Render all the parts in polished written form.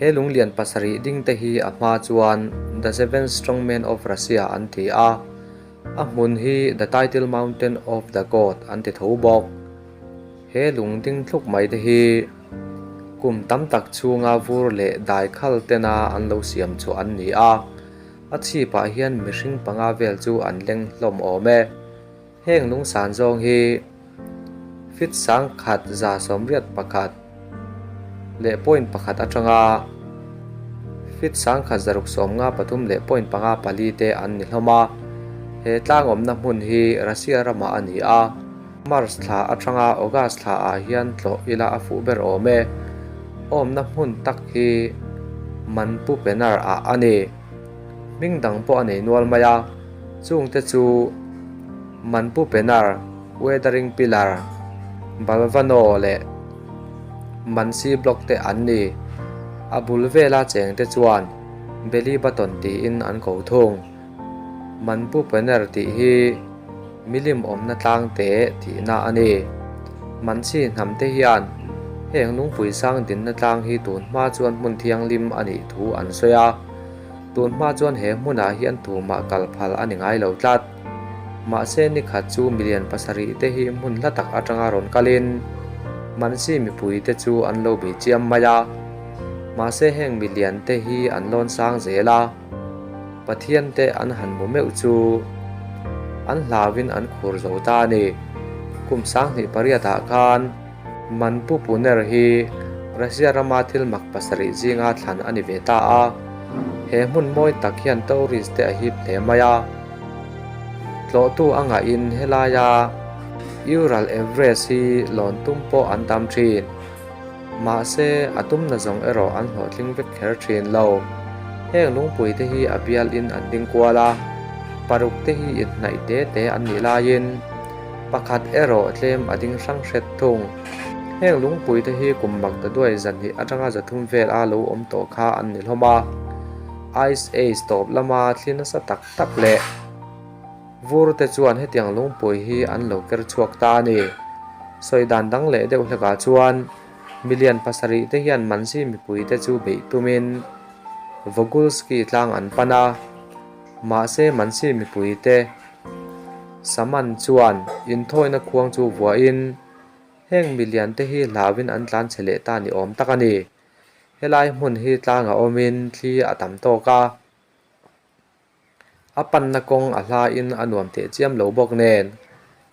He lunglian pasarih ding te hi a hma chuan The Seven Strong Men of Russia an ti a, a hmun hi The Title Mountain of the God an ti tho bawk. He lung ding thluk mai te hi kum tam tak chhunga vur leh dai khal tena an lo siam chu an ni a, a chhipah hian mihring panga vel chu an leng hlawm awm e. Heng lungsan zawng hi feet sangkhat 181 leh point pakhat atanga feet sangkhat 653 leh point panga pali te an ni hlawm a. He tlangawmna hmun hi Russia ramah a ni a, March thla atanga August thla ah hian tlawh ila a fuh ber awm e. Awmna hmun tak hi Manpupenar ah a ni. Hming dang pawh a nei nual mai a, chungte chu Manpu Penar, Weathering Pillar, Balvano leh Mansi Block te an ni. A bul vela chengte chuan Belly Button tiin an ko thung. Manpu Penar tih hi milim awmna tlang te tihna a ni. Mansi hnam te hian heng lungpui sang dinna tlang hi tun hma chuan hmun thianghlim a nih thu an sawi a. Tun hma chuan he hmunah hian tumah kal phal a ni ngai lo tlat. Mahse ni khat chu milian pasarih te hi hmun hla tak atanga rawn kalin Mansi mipui te chu an lo bei chiam mai a. Mahse heng milian te hi an lawn sang zel a, Pathian te an han hmu meuh chu an hlauin an khur zo ta a ni. Kum sanghnih pariatah khan Manpu Puner hi Russia rama thil mak pasarih zinga thlan a ni ve ta a, he hmun mawi tak hian tourist te a hip hle mai a. Tlawhtu a ngahin helaia Ural Everest hi lawn tum pawh an tam thin. Mahse, a tumna zawng erawh an hlawhtling vek kher thin lo. Heng lungpui te hi a bialin an ding kual a, paruk te hi inhnaih te te an nih laiin, Pakhat erawh tlem a ding hrang hret thung. Heng lungpui te hi kum mak ta duai zahnih atanga zathum vel a lo awm tawh kha an ni hlawm a. Ice Age tawp lama thli nasa tak tak leh vur te chuan hetiang lungpui hi an lo ker chhuak ta a ni. Sawi dan dang leh deuh hlekah chuan milian pasarih te hian Mansi mipui te chu beih tumin Vogulski tlang an pan a. Mahse Mansi mipui te Saman chuan inthawina khuang chu vuahin heng milian te hi hlauin an tlan chhe leh ta ni awm tak a ni. Helai hmun hi tlangah awmin thli a tam tawk a, a panna kawng a hlain a nuam teh chiam lo bawk nen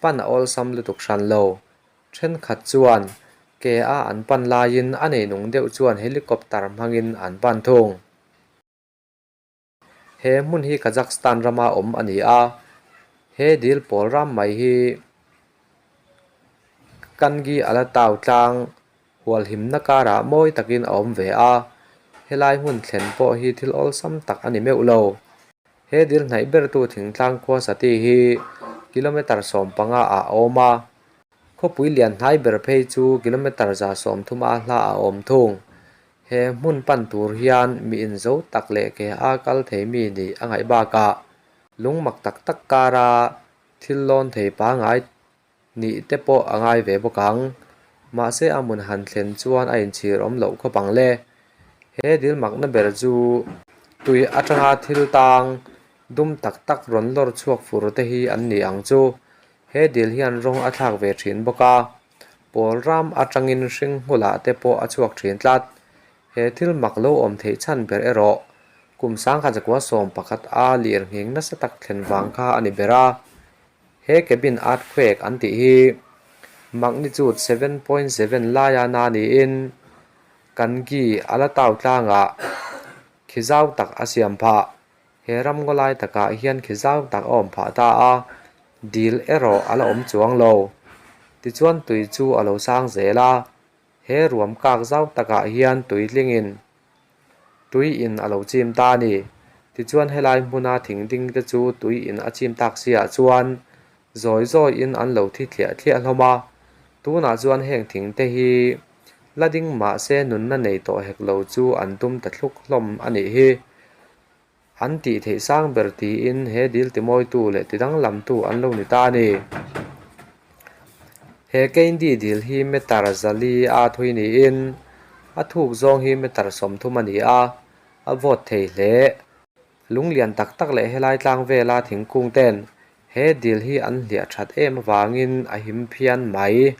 pan a awlsam lutuk hran lo. Thenkhat chuan ke a an pan laiin a neinung deuh chuan helicopter hmangin an pan thung. He hmun hi Kazakhstan rama awm a ni a, he dil pawl ram mai hi Kangi Alatau tlang hualhimna karah mawi takin a awm ve a, helai hmun thlen pawh hi thil awlsam tak a ni meuh lo. He dil hnaih bertu thingtlang khua Sati hi kilometre 15 ah a awm a, khawpui lian hnai ber phei chu kilometre 130 a hla a awm thung. He hmun pan tur hian mi inzo tak leh ke a kal thei mi nih a ngaih bakah lung mak tak tak kara thil lawn thei pangngai nih te pawh a ngai ve bawk ang. Mahse a hmun han thlen chuan a inchhir awm loh khawp ang le. He dil makna ber chu tui atanga thil tang dum tak tak rawn lawr chhuak fur te hi an ni ang chu. He dil hian rawng a thlak ve thin bawk a. Pawl ram atangin hring hmulah te pawh a chhuak thin tlat. He thil mak lo awm theih chhan ber erawh kum sangkhat zakua 11 a lir nghing nasa tak thlen vang kha a ni ber a. He cabin earthquake an tih hi magnitude 7.7 laia na niin Kangi a la tau tlangah khi zau tak a siam phah. He ram ngaw lai takah hian khi zau tak a awm phah ta a, dil erawh a la awm chuang lo. Tichuan tui chu a lo sang zel a, he ruam kak zau takah hian tui tlingin tui in a lo chim ta a ni. Tichuan helai hmuna thing ding te chu tui in a chim tak siah chuan zawi zawiin an lo thi thliah thliah hlawm a, tunah chuan heng thing te hi la ding mahse nunna nei tawh hek lo chu an tum ta thluk hlawm a nih hi. An tih theih sang ber tiin he dil timawitu leh tidanglamtu an lo ni ta a ni. He Keindi dil hi meter zali a thui niin A thuk zawng hi meter 30 a ni a, a vawt thei hle. Lung lian tak tak leh helai tlang vela thingkung ten he dil hi an hliah that em avangin a him phian mai.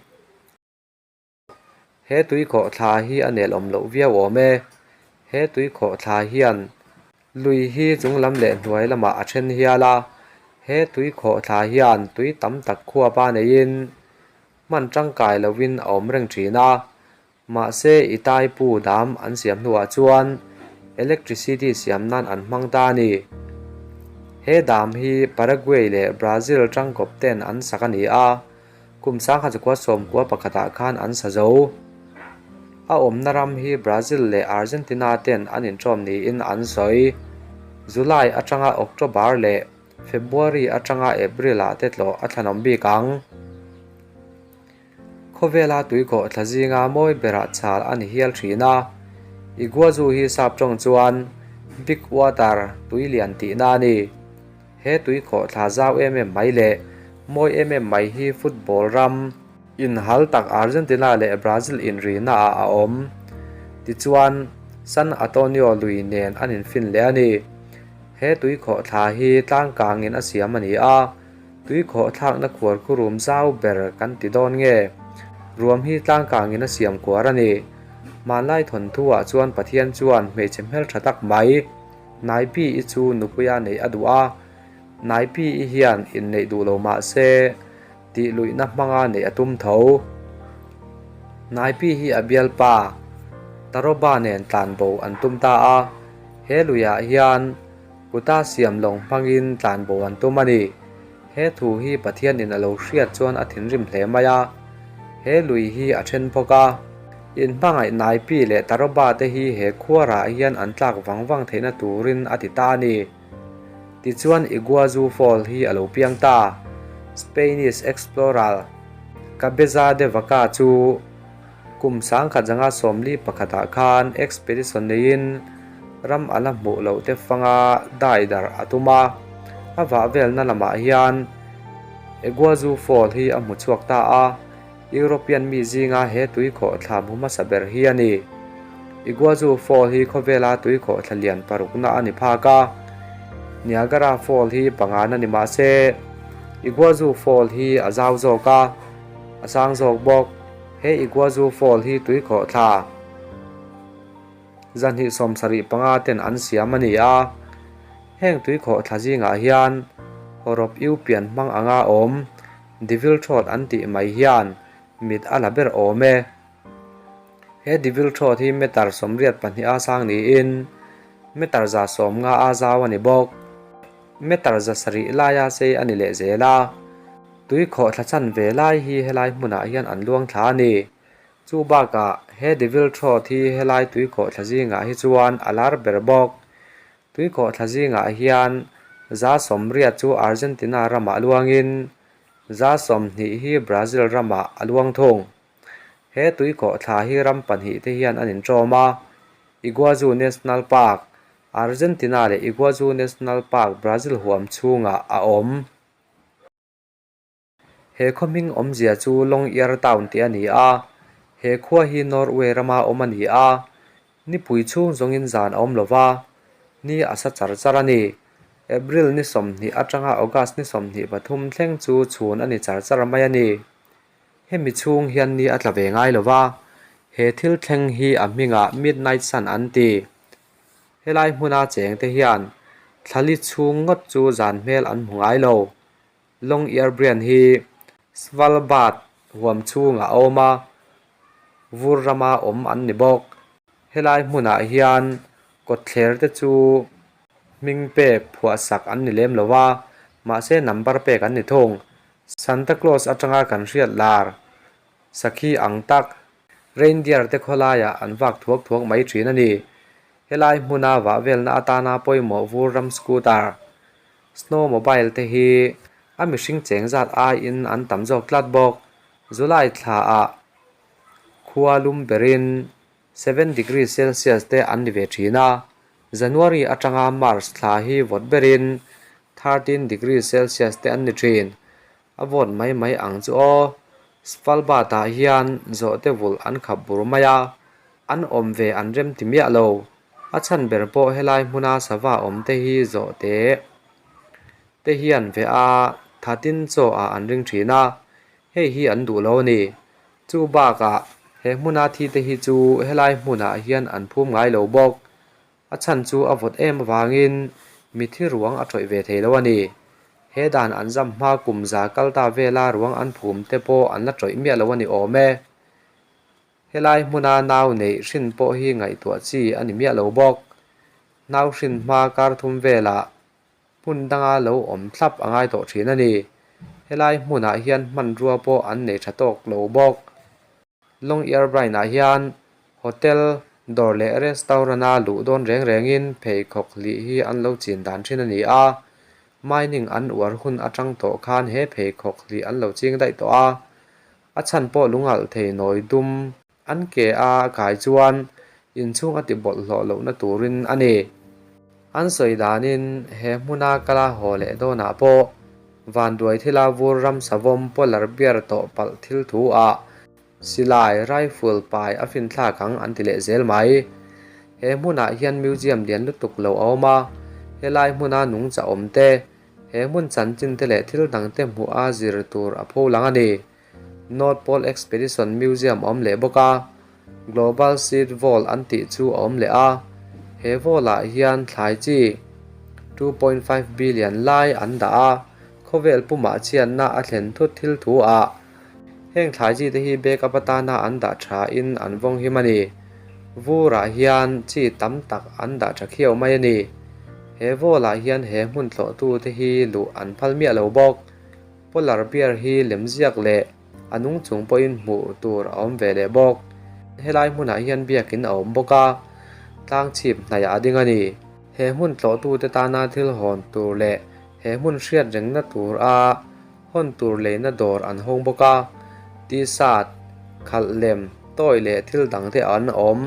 He tui khawhthla hi a nel awm loh viau awm e. He tui khawhthla hian lui hi chung lam leh hnuai lamah a then hial a. He tui khawhthla hian tui tam tak khuapa neiin hman tangkai lovin a awm reng thin a. Mahse Itaipu dam an siam hnuah chuan electricity siam nan an hmang ta a ni. He dam hi Paraguay leh Brazil tangkawp ten an sak a ni a. Kum 1991 ah khan an sa zo. A awmna ram hi Brazil leh Argentina ten an inṭawm niin an sawi. July atanga October leh February atanga April ah te tlawh a thlanawm bik ang. Khawvela tuikhawh thla zinga mawi berah chal a ni hial thin a. Iguazu hi sap tawng chuan Big Water, tui lian tihna a ni. He tui khawhthla zau em em mai leh mawi em em mai hi football ram inhal tak Argentina leh Brazil inrina ah a awm. Tichuan, San Atonio lui nen an infin leh a ni. He tui khawhthla hi tlangkangin a siam a ni a, tui khawhthlakna khuar khurum zau ber kan ti dawn nge? Ruam hi tlangkangin a siam kuar a ni. Hmanlai thawnthu ah chuan Pathian chuan hmeichhe hmeltha tak mai, Naipi-i chu nupuia neih a duh a, Naipi-i hian inneih duh lo mah se tih luihna hmanga neih a tum tho. Naipi hi a bialpa Taroba nen tlanbo an tum ta a, he luiah hian kuta siam lawng hmangin tlanbo an tum a ni. He thu hi Pathianin a lo hriat chuan a thinrim hle mai a, he lui hi a then bawk a. Inhmangaih Naipi leh Taroba te hi he khuarah hian an tlak vang vang theihna turin a ti ta a ni. Tichuan Iguazu Fall hi a lo piang ta. Spainish explorer Cabeza de Vaca chu kum 1941 ah khan expedition neiin ram a la hmuh loh te fanga dai darh a tum a. A vah velna lamah hian Iguazu Fall hi a hmu chhuak ta a. European mi zinga he tuikhawh thla hmu hmasa ber hi a ni. Iguazu Fall hi khawvela tuikhawh thla lian parukna a ni phak a. Niagara Fall hi pangana ni mah se, Iguazu Fall hi a zau zawk a, a sang zawk bawk. He Iguazu Fall hi tuikhawh thla 275 ten an siam a ni a. Heng tuikhawh thla zingah hian hawrawp U pian hmang anga awm Devil Throat an tih mai hian mit a la ber awm e. He Devil Throat hi meter 82 a sang niin meter 150 a zau a ni bawk. Meter 700 laia sei a ni leh zel a. Tui khawh thla chan ve lai hi helai hmunah hian an luang thla a ni. Chu bakah he Devil Throat hi helai tui khawh thla zingah hi chuan a lar ber bawk. Tuikhawhthla zingah hian 80% chu Argentina ramah luangin 20% hi Brazil ramah a luang thung. He tuikhawhthla hi ram pahnih te hian an inṭawm a, Iguazu National Park, Argentina leh Iguazu National Park, Brazil huam chhungah a awm. He khaw hming awmzia chu Longyear Town tih a ni a, he khua hi Norway rama awm a ni a, nipui chhung zawngin zan a awm lo va, ni a sa char char a ni. April ni 20 atanga August ni 23 thleng chu chhun a ni char char mai a ni. Hemi chhung hian ni a tla ve ngai lo va, he thil thleng hi a hmingah Midnight Sun an ti. Helai hmuna cheng te hian thlali chhung ngawt chu zan hmel an hmu ngai lo. Longyearbyen hi Svalbard huam chhungah a awm a, vur rama awm an ni bawk. Helai hmunah hian kawtthler te chu hming pek phuahsak an ni lem lo a, mahse number pek an ni thung. Santa Claus atanga kan hriat lar sakhi ang tak reindeer te khawlaiah an vak thuak thuak mai thin a ni. Helai hmuna vah velna atana pawimawh vur ram scooter Snowmobile te hi a mihring cheng zat aiin an tam zawk tlat bawk. July thla ah khua lum berin 7 degree Celsius te an ni ve thin a, January atanga March thla hi vawt berin 13 degree Celsius te an ni thin. A vawt mai mai ang chu aw. Svalbard ah hian zawhte vulh an khap bur mai a. An awm ve an rem ti miah lo. A chhan ber pawh helai hmuna sava awm te hi zawhte te hian ve a thatin chaw ah an ring thin a, hei hi an duh lo a ni. Chu bakah he hmuna thi te hi chu helai hmunah hian an phum ngai lo bawk. A chhan chu a vawt em avangin mithi ruang a tawih ve thei lo a ni. He dan an zam hma kum za kal ta vela ruang an phum te pawh an la tawih miah lo a ni awm e. Helai hmuna nau neih hrin pawh hi ngaihtuah chi a ni miah lo bawk. Nau hrin hma kar thum velah hmun danga lo awm thlap a ngai tawh thin a ni. Helai hmunah hian hmanrua pawh an nei tha tawk lo bawk. Longyearbyen-ah hian hotel, dawr leh restaurant-a luh dawn reng rengin pheikhawk hlih hi an lo chin dan thin a ni a. Mining an uar hun atang tawh khan he pheikhawk hlih an lo ching daih tawh a. A chhan pawh lungalh thei nawi dum an ke a kai chuan inchhung a ti bawlhhlawh lohna turin a ni. An sawi danin he hmuna kala haw leh dawnah pawh vanduai thila vur ram savawm polar bear tawh palh thil thu ah silai, rifle, pai a finthlak ang an ti leh zel mai. He hmunah hian museum lian lutuk lo a awm a, helai hmuna nungcha awm te, He hmun chanchin te leh thil dang te hmuh a zir tur a pho lang a ni. North Pole Expedition Museum a awm leh bawk a, Global Seed Vault an tih chu a awm leh a. He vault ah hian thlai chi 2.5 billion lai an dah a, khawvel pumah chhiatna a thlen thut thil thu ah heng thlai chi te hi backup atana an dah tha in an vawng him a ni. Vur ah hian chi tam tak an dah tha khiau mai a ni. He vawl ah hian he hmun tlawh tu te hi luh an phal miah lo bawk. Polar bear hi lemziak leh a nung chung pawhin hmuh tur a awm ve leh bawk. Helai hmunah hian biakin a awm bawk a, tlang chhip hnaihah a ding a ni. He hmun tlawh tu te tana thil hawn tur leh he hmun hriat rengna tur a hawn tur leina dawr an hawng bawk a, t-shirt, khalh lem, toy leh thil dang te an awm.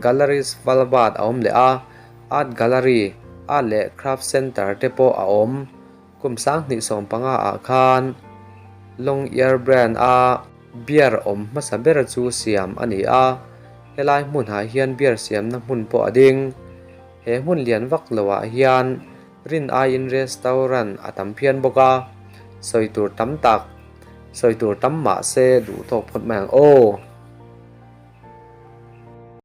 Gallery Svalbard a awm leh a, Art Gallery, Art leh Craft Centre te pawh a awm. Kum 2015 ah khan Longyearbyen a beer awm hmasa ber chu siam a ni a, helai hmunah hian beer siamna hmun pawh a ding. He hmun lian vak loah hian Rin aiin restaurant a tam phian bawk a, sawi tur tam tak, sawi tur tam mah se duh tawk phawt mai ang aw.